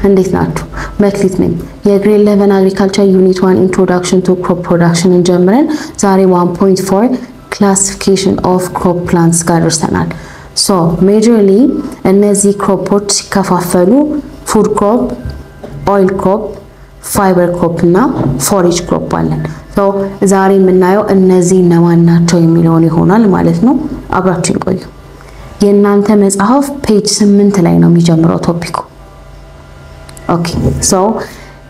እንዴት ናችሁ? መክሊት ነኝ። የ grade 11 agriculture unit 1 introduction to crop production ን ጀምረን ዛሬ 1.4 classification of crop plants ጋር ደርሰናል። So majorly እነዚህ crop ኦች ሲከፋፈሉ food crop፣ oil crop፣ fiber crop እና forage crop አለን። So ዛሬ የምናየው እነዚህ እነማን ናቸው የሚለውን ይሆናል ማለት ነው። አብራችሁን ቆዩ። የእናንተ መጽሐፍ page 8 ላይ ነው የሚጀምረው topic ኩ። Okay, so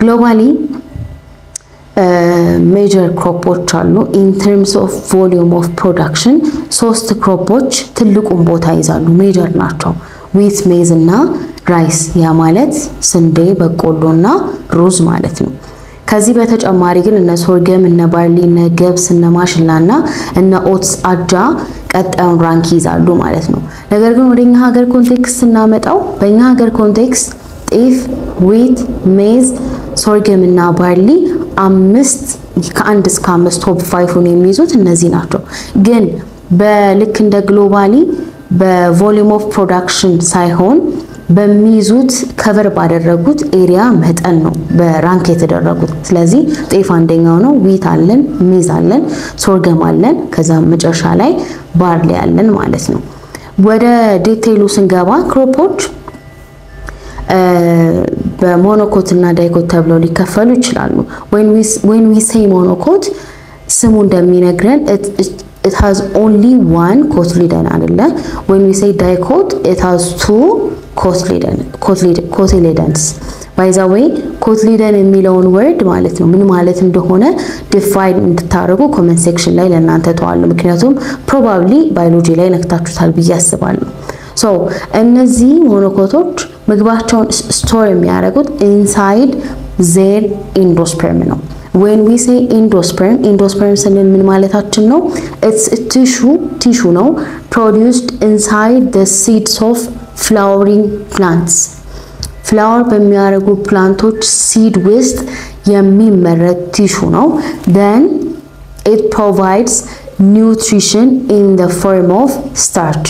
globally major crop ኦች አሉ። In terms of volume of production ሶስት crop ኦች ትልቁን ቦታ ይዛሉ፣ major ናቸው። Wheat፣ maize እና rice፣ ያ ማለት ስንዴ፣ በቆሎ እና ሩዝ ማለት ነው። ከዚህ በተጨማሪ ግን እነ sorghum፣ እነ barley፣ እነ ገብስ፣ እነ ማሽላ እና እነ oats አጃ ቀጣዩን rank ይይዛሉ ማለት ነው። ነገር ግን ወደኛ ሀገር context ስናመጣው በእኛ ሀገር context ጤፍ፣ wheat፣ maize፣ sorghum እና barley አምስት፣ ከ1 እስከ 5 top five ን የሚይዙት እነዚህ ናቸው። ግን በልክ እንደ globally በ volume of production ሳይሆን በሚይዙት cover ባደረጉት area መጠን ነው በ rank የተደረጉት። ስለዚህ ጤፍ አንደኛው ነው፣ wheat አለን፣ maize አለን፣ sorghum አለን፣ ከዛ መጨረሻ ላይ barley አለን ማለት ነው። ወደ detail ኡ ስንገባ crop ኦች በ monocot እና dicot ተብለው ሊከፈሉ ይችላሉ። When we say monocot ስሙ እንደሚነግረን it has only one cotyledon አይደለ? When we say dicot, it has two cotyledons. By the way, cotyledon የሚለውን word ማለት ነው ምን ማለት እንደሆነ define እንድታደርጉ comment section ላይ ለእናንተ ተዋለሁ። ምክንያቱም probably biology ላይ ነክታችሁታል ብዬ አስባለሁ። So እነዚህ monocot ኦች ምግባቸውን store የሚያደርጉት inside their endosperm ነው። When we say endosperm፣ endosperm ስንል ምን ማለታችን ነው? It's tissue ነው produced inside the seeds of flowering plants፣ flower በሚያደርጉ plant ኦች seed ውስጥ የሚመረት tissue ነው። Then it provides nutrition in the form of starch።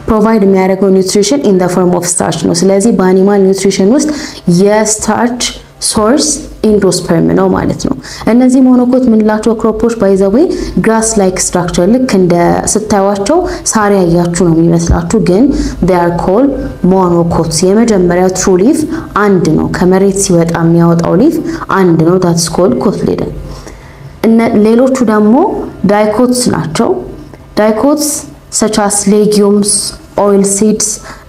Provide የሚያደርገው nutrition in the form of starch ነው። ስለዚህ በ animal nutrition ውስጥ የ starch source endosperm ነው ማለት ነው። እነዚህ monocot የምንላቸው crop ኦች by the way grass like structure፣ ልክ እንደ ስታዩቸው ሳር ያያችሁ ነው የሚመስላችሁ፣ ግን they are called monocots። የመጀመሪያው true leaf አንድ ነው። ከመሬት ሲወጣ የሚያወጣው leaf አንድ ነው። That's called cotyledon። ሌሎቹ ደግሞ dicots ናቸው። Dicots such as legumes, oil seeds,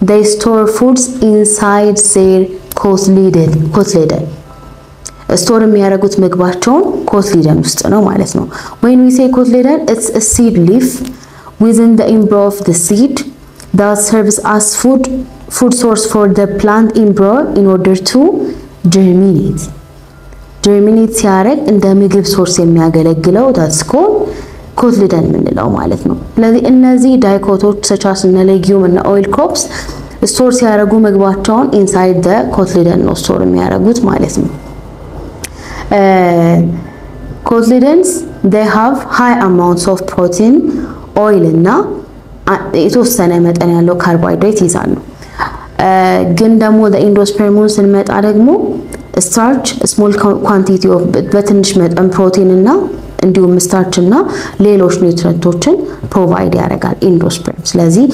they store foods inside their cotyledon። Store የሚያደርጉት ምግባቸውን cotyledon ውስጥ ነው ማለት ነው። When we say cotyledon, it's a seed leaf within the embryo of the seed that serves as food source for the plant embryo in order to germinate። Germinate ሲያደርግ እንደ ምግብ source የሚያገለግለው that's called cotyledon የምንለው ማለት ነው። ስለዚህ እነዚህ dicot ኦች such as እነ legume እና oil crops store ሲያደርጉ ምግባቸውን inside the cotyledon ነው store የሚያደርጉት ማለት ነው። Cotyledons, they have high amounts of protein, oil እና የተወሰነ መጠን ያለው ካርቦሃይድሬት ይይዛሉ። ግን ደግሞ endosperm ኡን ስንመጣ ደግሞ starch, small quantity of፣ በትንሽ መጠን ፕሮቲን እና እንዲሁም starch እና ሌሎች nutrient ኦችን provide ያደርጋል endosperm። ስለዚህ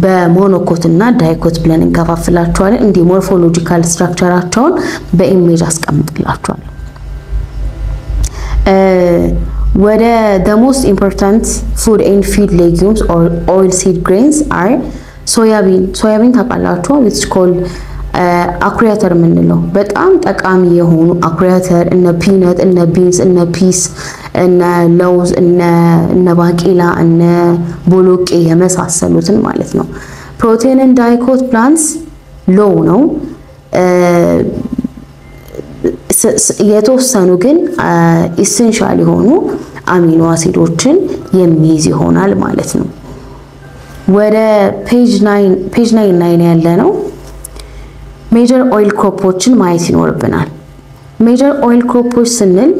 በ monocot እና dicot ብለን እንከፋፍላቸዋለን። እንዲህ morphological structure ኣቸውን በ image አስቀምጥላቸዋለሁ። ወደ the most important food and feed legumes or oil seed grains are soybean። Soybean ታውቃላችሁ፣ which called አኩሪ አተር የምንለው፣ በጣም ጠቃሚ የሆኑ አኩሪ አተር፣ እነ peanut፣ እነ beans፣ እነ peas፣ እነ ለውዝ፣ እነ ባቄላ፣ እነ ቦሎቄ የመሳሰሉትን ማለት ነው። Protein in dicot plants low ነው። የተወሰኑ ግን essential የሆኑ amino acid ኦችን የሚይዝ ይሆናል ማለት ነው። ወደ page 9 ያለ ነው። Major oil crop ኦችን ማየት ይኖርብናል። Major oil crop ኦች ስንል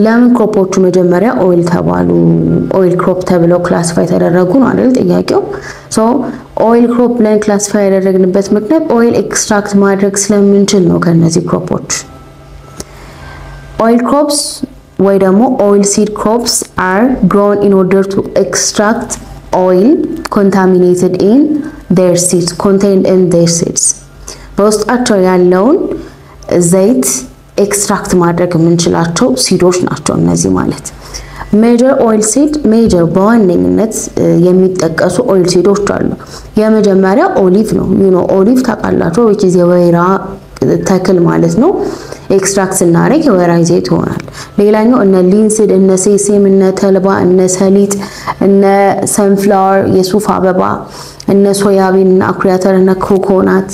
ለምን crop ኦቹ መጀመሪያ oil ተባሉ? Oil crop ተብለው classify ተደረጉ ነው አይደል ጥያቄው? So oil crop ብለን classify ያደረግንበት ምክንያት oil extract ማድረግ ስለምንችል ነው ከነዚህ crop ኦች። Oil crops ወይ ደግሞ oil seed crops are grown in order to extract oil contaminated in their seeds, contained in their seeds። በውስጣቸው ያለውን ዘይት extract ማድረግ የምንችላቸው seed ኦች ናቸው እነዚህ ማለት። Major oil seed, major በዋነኝነት የሚጠቀሱ oil seed ኦች አሉ። የመጀመሪያው olive ነው። Olive ታውቃላችሁ፣ which is የወይራ ተክል ማለት ነው። Extract ስናደርግ የወይራ ዘይት ይሆናል። ሌላኛው እነ linseed፣ እነ sesame፣ እነ ተልባ፣ እነ ሰሊጥ፣ እነ sunflower የሱፍ አበባ፣ እነ soybean፣ እነ አኩሪ አተር፣ እነ coconut፣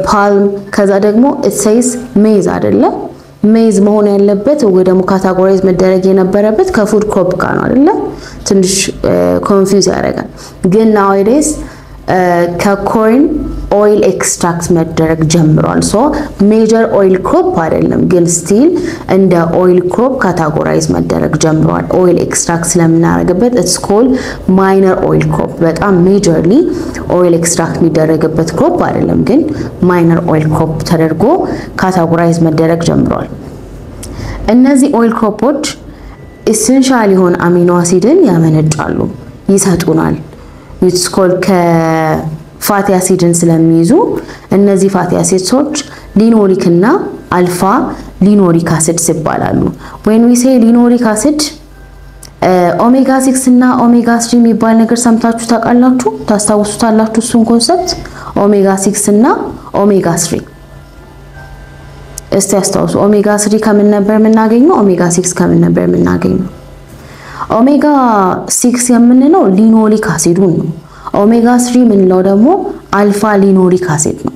palm። ከዛ ደግሞ it says maize አይደለ? Maize መሆን ያለበት ወይ ደግሞ categorize መደረግ የነበረበት ከ food crop ጋር ነው አይደለ? ትንሽ confuse ያደርጋል። ግን nowadays ከ corn oil extract መደረግ ጀምሯል። So major oil crop አይደለም፣ ግን still እንደ oil crop categorize መደረግ ጀምሯል። Oil extract ስለምናደርግበት it's called minor oil crop። በጣም majorly oil extract የሚደረግበት crop አይደለም፣ ግን minor oil crop ተደርጎ categorize መደረግ ጀምሯል። እነዚህ oil crop ኦች essential የሆነ amino acid ን ያመነጫሉ፣ ይሰጡናል። It's called ከ fatty acid ን ስለሚይዙ እነዚህ fatty acids ኦች linoleic እና alpha linoleic acids ይባላሉ። When we say linoleic acid, omega 6 እና ኦሜጋ 3 የሚባል ነገር ሰምታችሁ ታውቃላችሁ? ታስታውሱታላችሁ? እሱን concept omega 6 እና ኦሜጋ 3 እስቲ አስታውሱ። ኦሜጋ 3 ከምን ነበር የምናገኘው? ኦሜጋ 6 ከምን ነበር የምናገኘው? ኦሜጋ 6 የምንለው linoleic acid ኡን ነው። ኦሜጋ 3 የምንለው ደግሞ alpha linoleic acid ነው።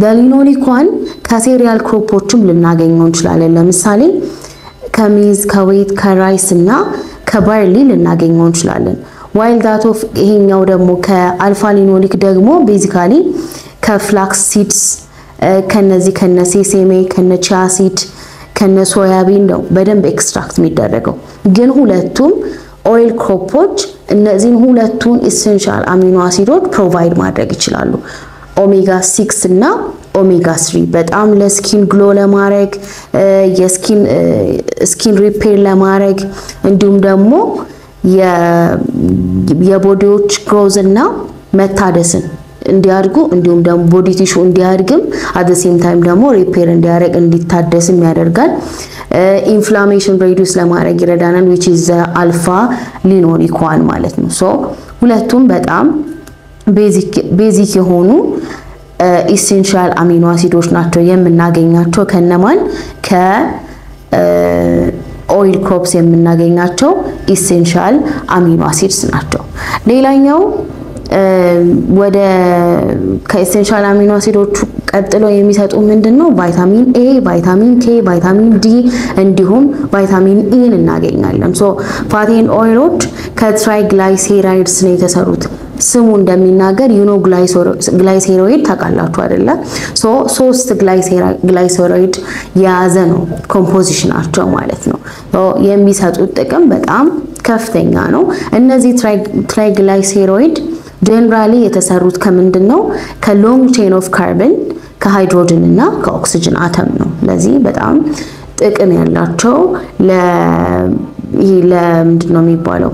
በ linoleic ኳን ከ cereal crop ኦችም ልናገኘው እንችላለን። ለምሳሌ ከ maize፣ ከ wheat፣ ከ rice እና ከ barley ልናገኘው እንችላለን። While that of ይሄኛው ደግሞ ከ alpha linoleic ደግሞ basically ከ flax seeds፣ ከነዚህ ከነ sesame፣ ከነ chia seed፣ ከነ soybean ነው በደንብ extract የሚደረገው። ግን ሁለቱም oil crop ኦች እነዚህን ሁለቱን essential amino acid ኦች provide ማድረግ ይችላሉ። ኦሜጋ 6 እና ኦሜጋ 3 በጣም ለ skin glow ለማድረግ፣ የ skin repair ለማድረግ፣ እንዲሁም ደግሞ የ body ዎች growth እና መታደስን እንዲያድጉ፣ እንዲሁም ደግሞ body tissue እንዲያድግም at same time ደግሞ repair እንዲያደርግ፣ እንዲታደስም ያደርጋል። Inflammation reduce ለማድረግ ይረዳናል፣ which is alpha linoleic one ማለት ነው። So ሁለቱም በጣም basic የሆኑ essential amino acid ኦች ናቸው። የምናገኛቸው ከነማን? ከ oil crops የምናገኛቸው essential amino acids ናቸው። ሌላኛው ወደ ከ essential amino acid ኦቹ ቀጥሎ የሚሰጡ ምንድን ነው? Vitamin A፣ vitamin K፣ vitamin D እንዲሁም vitamin E ን እናገኛለን። So fatty and oil ኦች ከ triglycerides ነው የተሰሩት። ስሙ እንደሚናገር glyceroid ታውቃላችሁ አይደለ? So ሶስት glyceroid የያዘ ነው composition ኣቸው ማለት ነው። የሚሰጡት ጥቅም በጣም ከፍተኛ ነው። እነዚህ triglyceroid generally የተሰሩት ከምንድን ነው? ከ long chain of carbon፣ ከ hydrogen እና ከ oxygen atom ነው። ለዚህ በጣም ጥቅም ያላቸው ይሄ ለምንድን ነው የሚባለው፣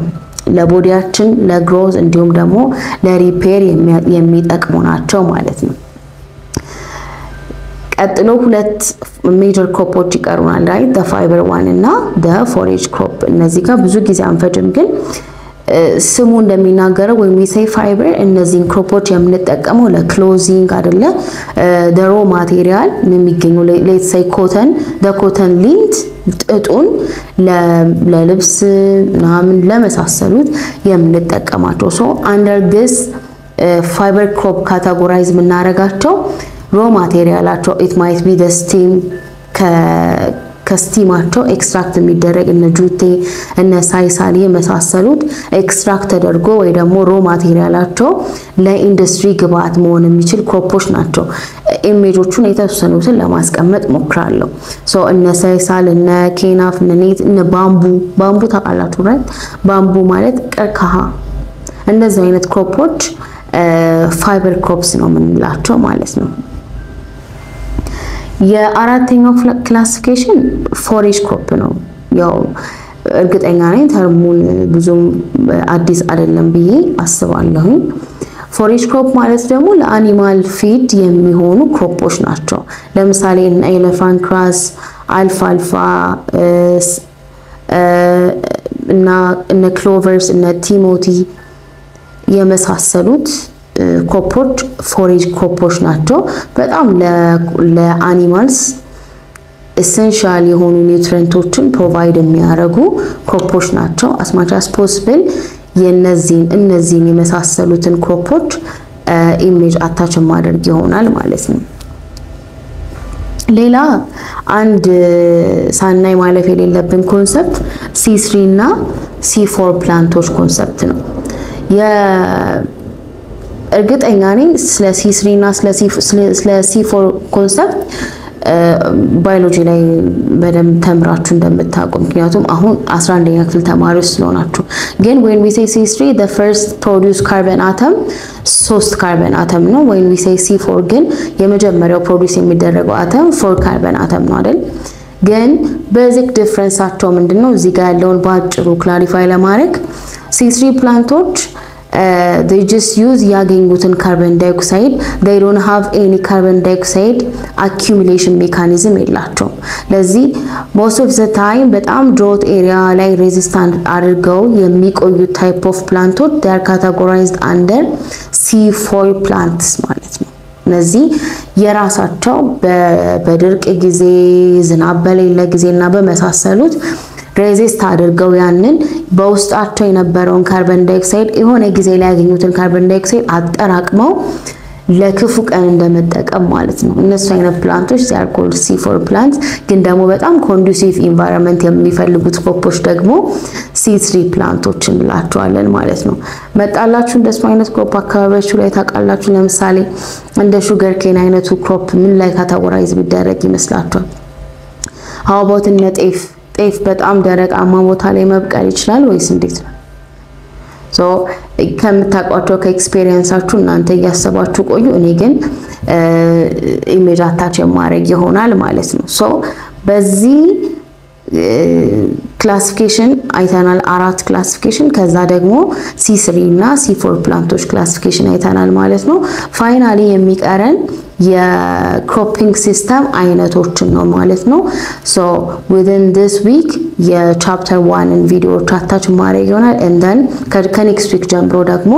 ለ body ያችን ለ growth እንዲሁም ደግሞ ለ repair የሚጠቅሙ ናቸው ማለት ነው። ቀጥሎ ሁለት major crop ኦች ይቀሩናል፣ right? The fiber one እና the forage crop። እነዚህ ጋር ብዙ ጊዜ አንፈጅም፣ ግን ስሙ እንደሚናገረው ወይም we say fiber እነዚህን crop ኦች የምንጠቀመው ለ clothing አይደለ? Raw material የሚገኙ let's say cotton, the cotton lint፣ ጥጡን ለልብስ ምናምን ለመሳሰሉት የምንጠቀማቸው። So under this fiber crop categorize የምናደርጋቸው raw material ኣቸው it might be the stem፣ ከ stem ኣቸው extract የሚደረግ እነ jute፣ እነ sisal የመሳሰሉት extract ተደርጎ ወይ ደግሞ raw material ኣቸው ለኢንዱስትሪ ግብአት መሆን የሚችል crop ኦች ናቸው። Image ኦቹን የተወሰኑትን ለማስቀመጥ ሞክራለሁ። So እነ sisal፣ እነ kenaf፣ እነ nettle፣ እነ bamboo። Bamboo ታውቃላችሁ፣ right? Bamboo ማለት ቀርከሃ። እንደዚህ አይነት crop ኦች fiber crops ነው የምንላቸው ማለት ነው። የአራተኛው classification forage crop ነው። ያው እርግጠኛ ነኝ term ኡን ብዙም አዲስ አይደለም ብዬ አስባለሁኝ። Forage crop ማለት ደግሞ ለ animal feed የሚሆኑ crop ኦች ናቸው። ለምሳሌ elephant grass፣ alfalfa እና እነ clovers፣ እነ timothy የመሳሰሉት crop ኦች forage crop ኦች ናቸው። በጣም ለ animals essential የሆኑ nutrient ኦችን provide የሚያደርጉ crop ኦች ናቸው። As much as possible የነዚህን እነዚህን የመሳሰሉትን crop ኦች image attach ማድረግ ይሆናል ማለት ነው። ሌላ አንድ ሳናይ ማለፍ የሌለብን concept C3 እና C4 plant ኦች concept ነው። እርግጠኛ ነኝ ስለ C3 እና ስለ C4 concept ባዮሎጂ ላይ በደንብ ተምራችሁ እንደምታውቁ፣ ምክንያቱም አሁን 11ኛ ክፍል ተማሪዎች ስለሆናችሁ። ግን when we say C3, the first produce carbon atom ሶስት carbon atom ነው። When we say C4 ግን የመጀመሪያው produce የሚደረገው atom four carbon atom ነው አይደል? ግን basic difference ኣቸው ምንድነው? እዚህ ጋር ያለውን በአጭሩ clarify ለማድረግ C3 plant ኦች they just use ያገኙትን carbon dioxide። They don't have any carbon dioxide accumulation mechanism የላቸውም። ለዚህ most of the time በጣም drought area ላይ resistant አድርገው የሚቆዩ type of plant ኦች they are categorized under C4 plants ማለት ነው። እነዚህ የራሳቸው በድርቅ ጊዜ፣ ዝናብ በሌለ ጊዜ እና በመሳሰሉት resist አድርገው ያንን በውስጣቸው የነበረውን carbon dioxide፣ የሆነ ጊዜ ላይ ያገኙትን carbon dioxide አጠራቅመው ለክፉ ቀን እንደመጠቀም ማለት ነው። እነሱ አይነት plant ኦች they are called C4 plant። ግን ደግሞ በጣም conducive environment የሚፈልጉት crop ኦች ደግሞ C3 plant ኦች እንላቸዋለን ማለት ነው። መጣላችሁ? እንደሱ አይነት crop አካባቢያችሁ ላይ ታውቃላችሁ? ለምሳሌ እንደ sugar cane አይነቱ crop ምን ላይ categorize ቢደረግ ይመስላችኋል? How about እነ ጤፍ? ጤፍ በጣም ደረቃማ ቦታ ላይ መብቀል ይችላል ወይስ እንዴት ነው? So ከምታውቋቸው ከ experience ኣችሁ እናንተ እያሰባችሁ ቆዩ። እኔ ግን image attach የማድረግ ይሆናል ማለት ነው። So በዚህ classification አይተናል፣ አራት classification። ከዛ ደግሞ C3 እና C4 plant ኦች classification አይተናል ማለት ነው። Finally የሚቀረን የ cropping system አይነቶችን ነው ማለት ነው። So within this week የ chapter one ን ቪዲዮዎች attach ማድረግ ይሆናል። And then ከ next week ጀምሮ ደግሞ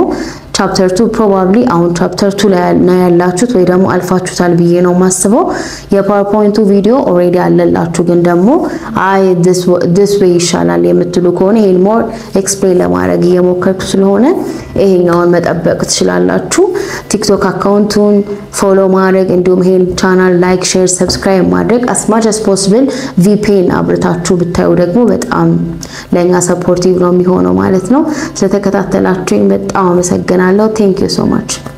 chapter two፣ probably አሁን chapter two ላይ ነው ያላችሁት ወይ ደግሞ አልፋችሁታል ብዬ ነው የማስበው። የ PowerPoint ኡ ቪዲዮ already አለላችሁ፣ ግን ደግሞ አይ this way ይሻላል የምትሉ ከሆነ ይሄን more explain ለማድረግ እየሞከርኩ ስለሆነ ይሄኛውን መጠበቅ ትችላላችሁ። TikTok account ኡን follow ማድረግ እንዲሁም ይሄን channel like፣ share፣ subscribe ማድረግ፣ as much as possible VPN አብርታችሁ ብታዩ ደግሞ በጣም ለእኛ supportive ነው የሚሆነው ማለት ነው። ስለተከታተላችሁኝ በጣም አመሰግናለሁ። Thank you so much.